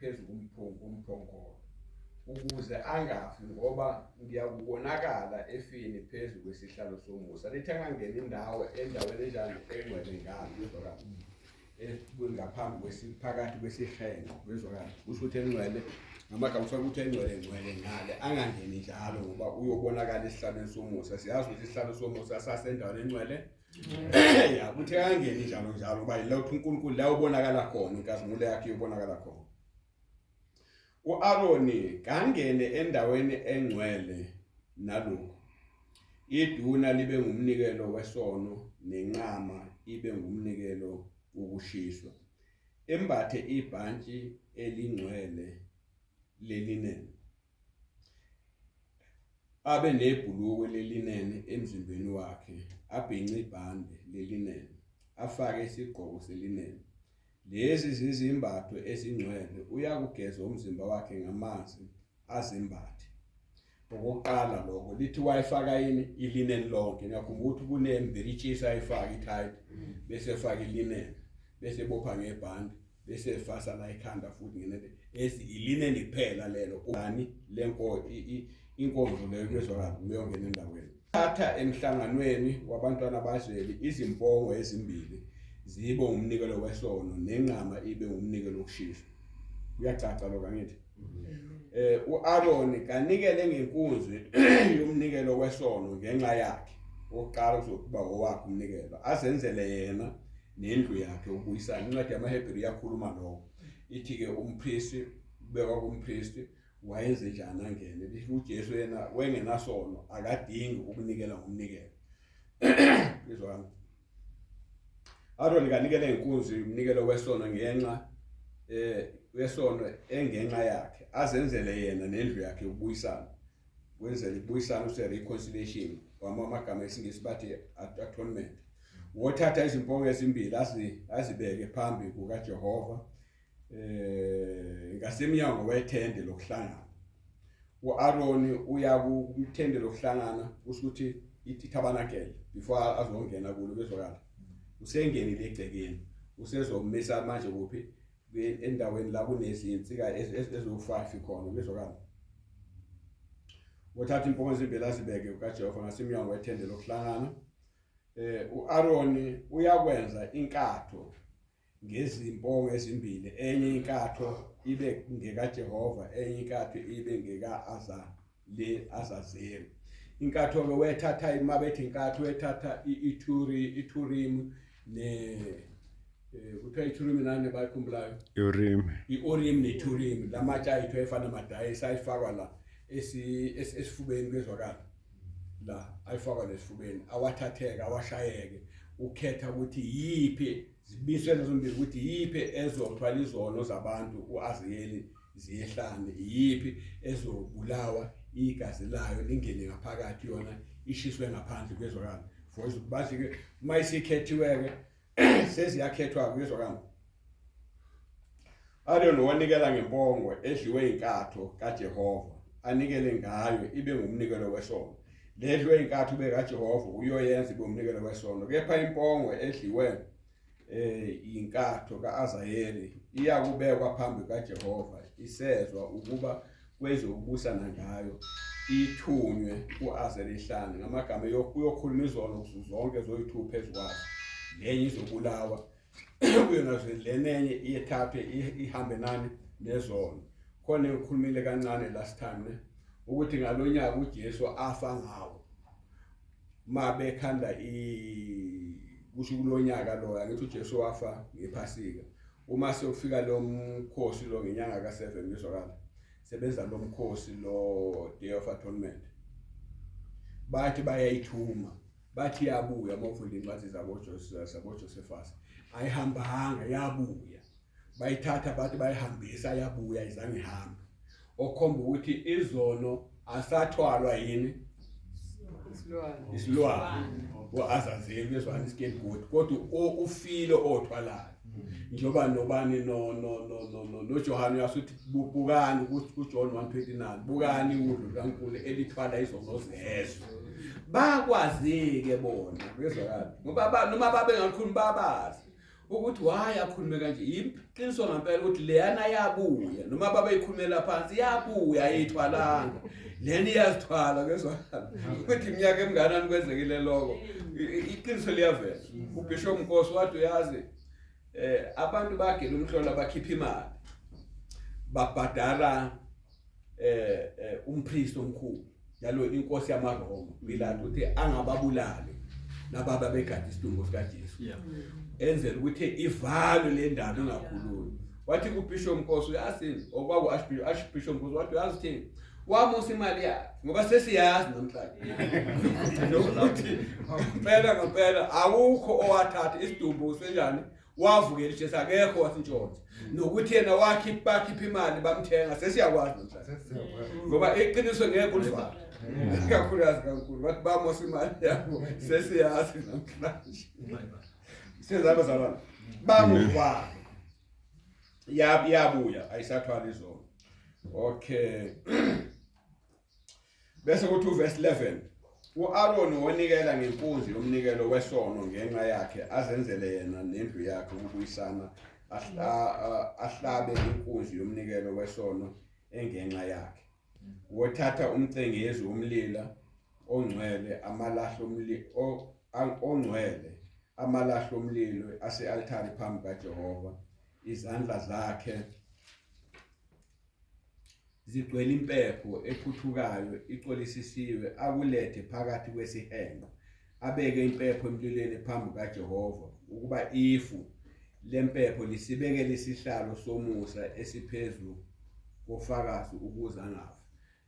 phezu komphongolo ukuze angafi ngoba ngiyakubonakala efini phezu kwesihlalo somusa. Lithi angangena indawo endaweni enjani engcwele ngalo kuzwakala ngaphambi kwesiphakathi kwesihenqo kuzwakala kusho ukuthi engcwele ngamagama ufake ukuthi engcwele ngcwele ngale angangeni njalo ngoba uyobonakala esihlalweni somusa. Siyazi ukuthi isihlalo somusa sasendaweni engcwele ya ukuthi angangeni njalo njalo ngoba yilokhu uNkulunkulu la ubonakala khona inkazimulo yakhe iyobonakala khona. U-Aroni kangene endaweni engcwele nalokhu, iduna libe ngumnikelo wesono nenqama ibe ngumnikelo wokushiswa, embathe ibhantshi elingcwele lelineni, abe nebhulukwe lelineni emzimbeni wakhe, abhince ibhande lelineni, afake isigqoko selineni. Lezi zizimbatho ezingcwele, uyakugeza umzimba wakhe ngamanzi azimbathe. Okokuqala lokho lithi wayefaka yini ilineni lonke. Ngiyakhumbula ukuthi kunembiritshisi ayifaka i-tight bese efaka ilineni bese ebopha ngebhande bese efasa la ekhanda futhi ngenede esi ilineni kuphela lelo ubani lenko inkonzo leyo kuyezwakala uyongena endaweni. Thatha emhlanganweni wabantwana baIsrayeli izimpongo ezimbili zibe umnikelo wesono nenqama ibe umnikelo wokushiswa. Kuyacaca lokho angithi? UAaron kanikele ngenkunzi yomnikelo wesono ngenxa yakhe. Oqala kuzokuba owakhe umnikelo azenzele yena nendlu yakhe ubuyisana. Incwadi yamaHebheru iyakhuluma lokho. Ithi ke umpristi ubekwa kumpristi wayenze njani angene lisho uJesu yena wengenasono akadingi ukunikela ngomnikelo izwani Aaron kanikele inkunzi umnikelo wesono ngenxa wesono engenxa yakhe azenzele yena nendlu yakhe ukubuyisana kwenzela ukubuyisana use reconciliation wama amagama esingisi bathi atonement wothatha izimpongo ezimbili azibeke phambi kukaJehova ngasemnyango wethende lokuhlangana. U-Aroni uya kuthende lokuhlangana kusho ukuthi ithabanakele before azongena kulo kuzwakala usengenile egcekeni usezomisa manje kuphi endaweni la kunezinsika eziwu-5 khona kuzwakala wothatha impongo ezimbili azibeke kukaJehova ngasemnyango wethende lokuhlangana. U-Aroni uyakwenza inkatho ngezimpongo ezimbili, enye inkatho ibe ngekaJehova, enye inkatho ibe ngeka-Azazeli. Inkatho-ke wethatha uma bethi inkatho wethatha ithuri ithurimu ne kuthiwa ithurimu nani bayikhumbulayo Urim. I-urim nethurim lamatshe ayithu ayefana amadayisi ayifakwa la esifubeni kwezwakala la ayifakwa lesifubeni awathatheke awashayeke ukhetha ukuthi yiphi zibiswe lezombili ukuthi yiphi ezothwala izono zabantu uAziyeli ziyehlane yiphi ezobulawa igazi layo lingene ngaphakathi yona ishiswe ngaphandle kwezwakala for bathi ke uma isikhethiwe ke seziyakhethwa kuyezwakala Aaron wanikela ngempongo edliwe inkatho kaJehova anikele ngayo ibe ngumnikelo wesono. Ledliwe inkatho ube kaJehova uyoyenza ibe umnikelo wesono. Kepha impongo edliwe inkatho kaAzayeli iyakubekwa phambi kaJehova isezwa ukuba kwezokubusana ngayo ithunywe kuAzelihlane ngamagama uyokhuluma izono zonke zoyi-2 phezu kwazo lenye izobulawa kuyona lenenye iyethathwe ihambe nani nezono khona engikhulumile kancane last time ne ukuthi ngalonyaka uJesu afa ngawo mabekhanda i kusho kulonyaka lo angithi uJesu wafa ngephasika uma sekufika lo mkhosi lo ngenyanga ka7 ngizwakala sebenza lo mkhosi lo Day of Atonement bathi bayayithuma bathi yabuya uma ufunda incwadi zabo Josephus ayihambanga yabuya bayithatha bathi bayihambisa yabuya izange ihambe okhomba ukuthi izono asathwalwa yini isilwane uAzazeli kuyezwana iscapegoat kodwa ufile othwalayo njengoba nobani no no no no no noJohane uyasuthi bukani kuJohn 1:29 bukani iwundlu likaNkulunkulu elithwala izono zezwe bakwazi-ke bona kuyezwakala ngoba noma babengakhulumi babazi. Ukuthi why akhulume kanje, iqiniso ngempela ukuthi leyana yabuya, noma babeyikhulumela phansi yabuya, ayithwalanga lena, iyazithwala. Kezwakala ukuthi iminyaka eminganani kwenzekile lokho, iqiniso liyavela. UBishop Nkosi wathi, uyazi, abantu bagela umhlola, bakhipha imali, babhadala umpriest omkhulu yalo inkosi yamaRoma Pilato ukuthi angababulali nababa begada isidumbu sikaJesu, enzela ukuthi ivalwe le ndaba, ingakhulumi. Wathi kuBishop Nkosi, uyazi, okwaku Archbishop Nkosi, wathi, uyazi uthini, wamusa imali yakhe, ngoba sesiyazi namhlanje nokuthi ngempela ngempela akukho owathatha isidumbu senjani, wavukela uJesu, akekho wasintshontsha, nokuthi yena wakhipha, bakhipha imali bamthenga, sesiyakwazi namhlanje, ngoba iqiniso ngeke ulivale, ikakhulukazi kakhulu. Bathi bamosa imali yabo, sesiyazi namhlanje. Sezaba zalwana bamuvala, yabuya, ayisathwala izono. Okay, bese kuthi uverse 11, uAaron wonikela ngenkunzi yomnikelo wesono ngenxa yakhe, azenzele yena nendlu yakhe ukubuyisana, ahlabe inkunzi yomnikelo wesono engenxa yakhe. Wothatha umcengezi womlila ongcwele, amalahle omlilo ongcwele, amalahle omlilo ase-altari phambi kaJehova, izandla zakhe zigcwele impepho ephuthukayo icolisisiwe, akulethe phakathi kwesihenqo, abeke impepho emlilweni phambi kaJehova, ukuba ifu lempepho lisibekele isihlalo somusa esiphezu kofakazi, ukuze angafi.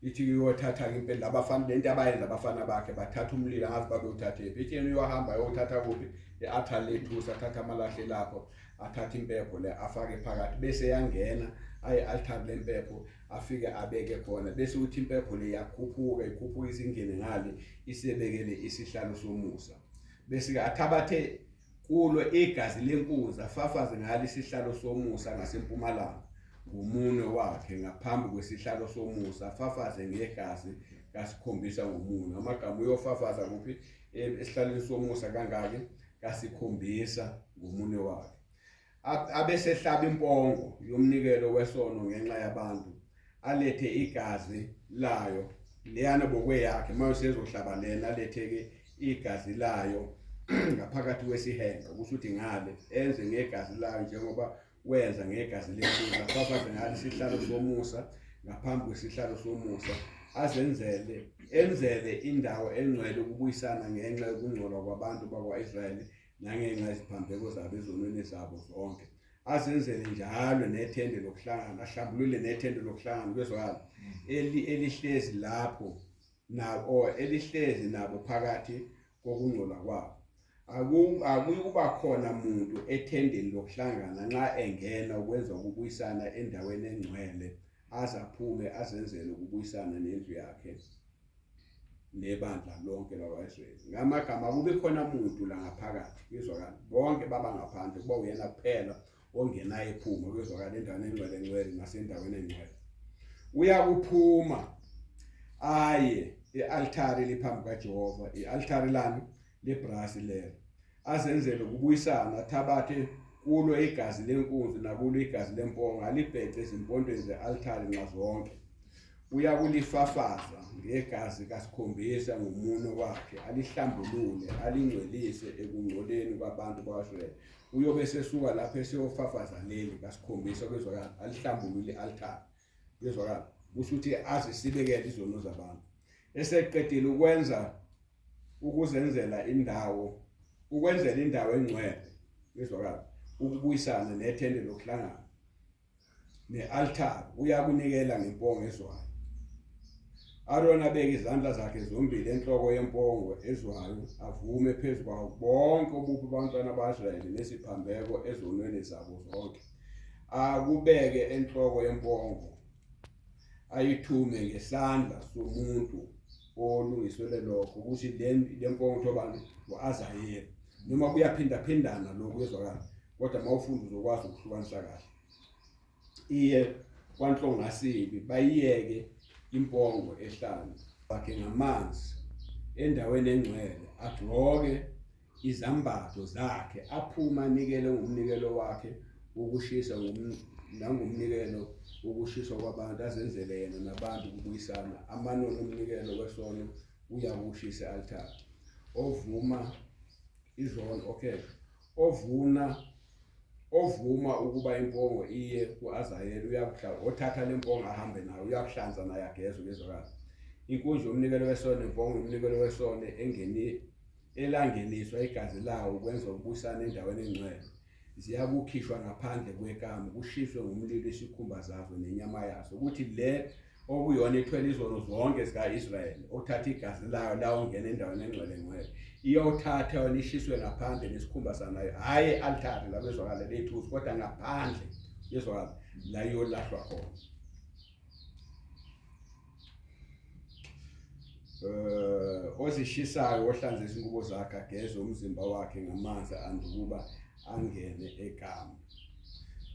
Ithi uyothatha-ke impela abafana, lento abayenza abafana bakhe, bathatha umlilo, angazi babewuthathephi. Ithi yena uyohamba ayowuthatha kuphi i-altar lethusi, athathe amalahle lapho, athathe impepho le, afake phakathi, bese yangena aye altar lempepho, afike abeke khona, bese uthi impepho le yakhuphuka, ikhuphuka isingene ngale, isebekele isihlalo somusa. Bese-ke athabathe kulo igazi lenkunzi, afafaze ngalo isihlalo somusa ngasempumalanga ngomunwe wakhe ngaphambi kwesihlalo somusa, afafaze ngegazi kasikhombisa ngomunwe. Amagama, uyofafaza kuphi esihlalweni somusa? Kangaki? Kasikhombisa ngomunwe wakhe. Abesehlaba impongo yomnikelo wesono ngenxa yabantu, alethe igazi layo leyana bokweyakhe. Manje sezohlaba lena, alethe-ke igazi layo ngaphakathi kwesihenqo, kusho ukuthi ngale, enze ngegazi layo njengoba wenza ngegazi lenkunzi, afafaze ngalo isihlalo somusa ngaphambi kwesihlalo somusa, azenzele, enzele indawo engcwele ukubuyisana ngenxa yokungcola kwabantu bakwa-Israyeli nangenxa yeziphambeko zabo ezonweni zabo zonke. Azenzele njalo nethende lokuhlangana, ahlambulule nethende lokuhlangana, kwezwakala, elihlezi lapho nabo, elihlezi nabo phakathi kokungcola kwabo. Akuyukuba khona muntu ethendeni lokuhlangana nxa engena ukwenza ukubuyisana endaweni engcwele, aze aphume, azenzele ukubuyisana nendlu yakhe nebandla lonke lakwa-Israyeli. Ngamagama, akube khona muntu la ngaphakathi, kuyezwakala, bonke baba ngaphandle, kuba uyena kuphela ongenayo ephuma, kuyezwakala, endaweni engcwele ngcwele nasendaweni engcwele. Uyakuphuma aye e-altare liphambi kaJehova, i-altare lani lebrasi lelo, azenzele ukubuyisana, athabathe kulo igazi lenkunzi nakulo igazi lempongo, alibhece ezimpondweni ze-altare nxazonke. Uyakulifafaza ngegazi kasikhombisa ngomunwe wakhe, alihlambulule, alingcwelise ekungcoleni kwabantu bakwa-Israyeli. Uyobe esesuka lapho eseyofafaza leli kasikhombisa, kwezwakala, alihlambulule i-altare, kuyezwakala, kusho ukuthi azisibekele izono zabantu. Eseqedile ukwenza ukuzenzela indawo, ukwenzela indawo engcwele, kuyezwakala, ukubuyisana nethende lokuhlangana ne-altare, uyakunikela ngempongo ezwayo. Aaron abeke izandla zakhe zombili enhloko yempongo ezwayo, avume phezu kwawo bonke ububi bantwana ba-Israyeli nesiphambeko ezonweni zabo zonke. Akubeke enhloko yempongo, ayithume ngesandla somuntu olungiselwe lokho, ukuthi le mpongo thobani u-Azayeli, noma kuyaphindaphindana lokhu, kuyezwakala, kodwa uma ufunda uzokwazi ukuhlukanisa kahle. Iye kwanhlongasibi, bayiyeke impongo ehlane bakhe ngamanzi endaweni engcwele, agqoke izambatho zakhe, aphume anikele ngomnikelo wakhe wokushisa nangomnikelo wokushiswa kwabantu, azenzele yena nabantu ukubuyisana. Amanoni omnikelo wesono uyakushisa e-altare. Ovuma izono, okay, ovuna ovuma ukuba impongo iye ku-Azayeli uyakuhla othatha le mpongo ahambe nayo uyakuhlanza naye agezwe kezwakala. Inkunzi yomnikelo wesono nempongo yomnikelo wesono engeni elangeniswa igazi lawo ukwenza ukubuyisana endaweni engcwele ziyakukhishwa ngaphandle kwekamu kushiswe ngomlilo isikhumba zazo nenyama yazo ukuthi le okuyona ethwele izono zonke zika-Israyeli othatha igazi layo lawongena endaweni engcwele ngcwele iyothatha yona ishiswe ngaphandle nesikhumba sanayo hhayi e-altare la bezwakala lethusi kodwa ngaphandle bezwakala la iyolahlwa khona. Ozishisayo ohlanza izingubo zakhe ageze umzimba wakhe ngamanzi andukuba angene ekamu.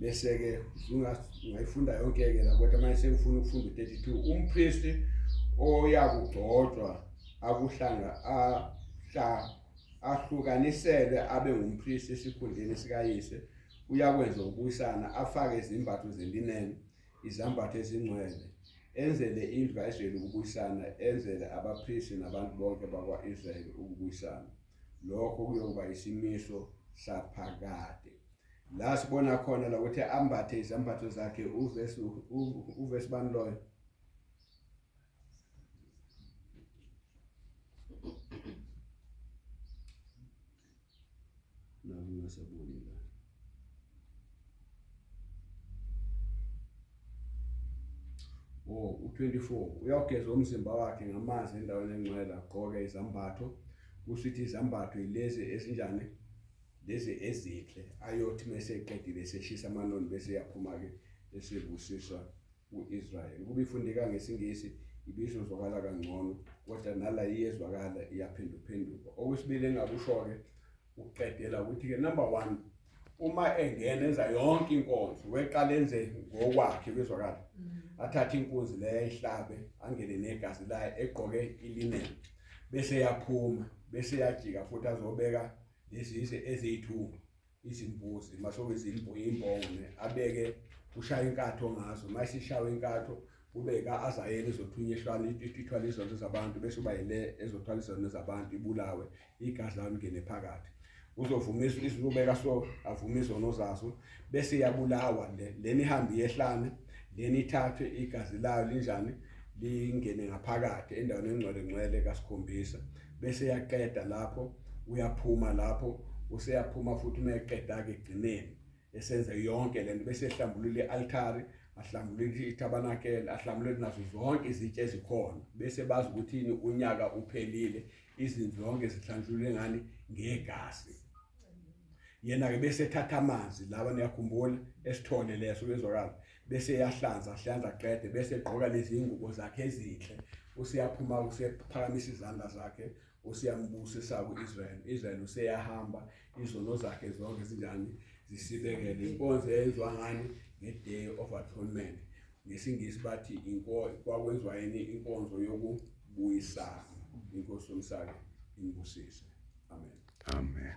Bese-ke ungayifunda yonke-ke la kodwa manje sengifuna ukufunda u-32. Umpristi oyakugcotshwa akuhlanga ahla ahlukaniselwe abe ngumpristi esikhundleni sikayise uyakwenza ukubuyisana afake izimbatho zelineni izambatho ezingcwele, enzele indlu ka-Israyeli ukubuyisana, enzele abapristi nabantu bonke bakwa-Israyeli ukubuyisana. Lokho kuyokuba isimiso saphakade. La sibona khona la ukuthi ambathe izambatho zakhe uvesi uvesi bani loyo? Naku ngasaboni la. Oh, u-24 uyawugeza umzimba wakhe ngamanzi endaweni engcwele agqoke izambatho kusho ukuthi izambatho yilezi ezinjani lezi ezinhle ayothi mese eqedile eseshisa amanoni bese yaphuma-ke esebusiswa u-Israyeli ukuba ifundeka ngesiNgisi ibizozwakala kangcono kodwa nala iyezwakala iyaphenduphenduka okwesibili engakusho-ke ukuqedela ukuthi-ke number one uma engena enza yonke inkonzo weqala enze ngokwakhe kuyezwakala athathe inkunzi leyo ayihlabe angene negazi layo egqoke ilineni bese yaphuma bese yajika futhi azobeka lezi eziyithuba izimbuzi masobe imbongo ne abeke ushaya inkatho ngazo mayisishawa inkatho kube ka Azayeli ezothunya ehlwane ithwala izono zabantu bese uba yile ezothwala izono zabantu ibulawe igazi layo lingene phakathi uzovuma izubeka so avuma izono zazo bese iyabulawa le lena ihambe iyehlane lena ithathwe igazi layo linjani lingene ngaphakathi endaweni engcwele ngcwele kasikhombisa bese yaqeda lapho uyaphuma lapho useyaphuma futhi uma eqeda-ke ekugcineni esenze yonke lento bese ehlambulula i-altari ahlambulule itabernakele ahlambulule nazo zonke izitsha ezikhona bese bazi ukuthi ini unyaka uphelile izinto zonke zihlanjulule ngani ngegazi yena-ke bese ethatha amanzi lawa niyakhumbula esithole leso bezwakala bese eyahlanza ahlanza qede bese egqoka lezi ngubo zakhe ezinhle useyaphuma usephakamisa izandla zakhe useyambusisa ku-Israel Israel useyahamba izono zakhe zonke zinjani zisibekele inkonzo eyenziwa ngani nge-day of atonement ngesingisi bathi kwakwenziwa yini inkonzo yokubuyisana inkosi yomsake imbusise amen amen.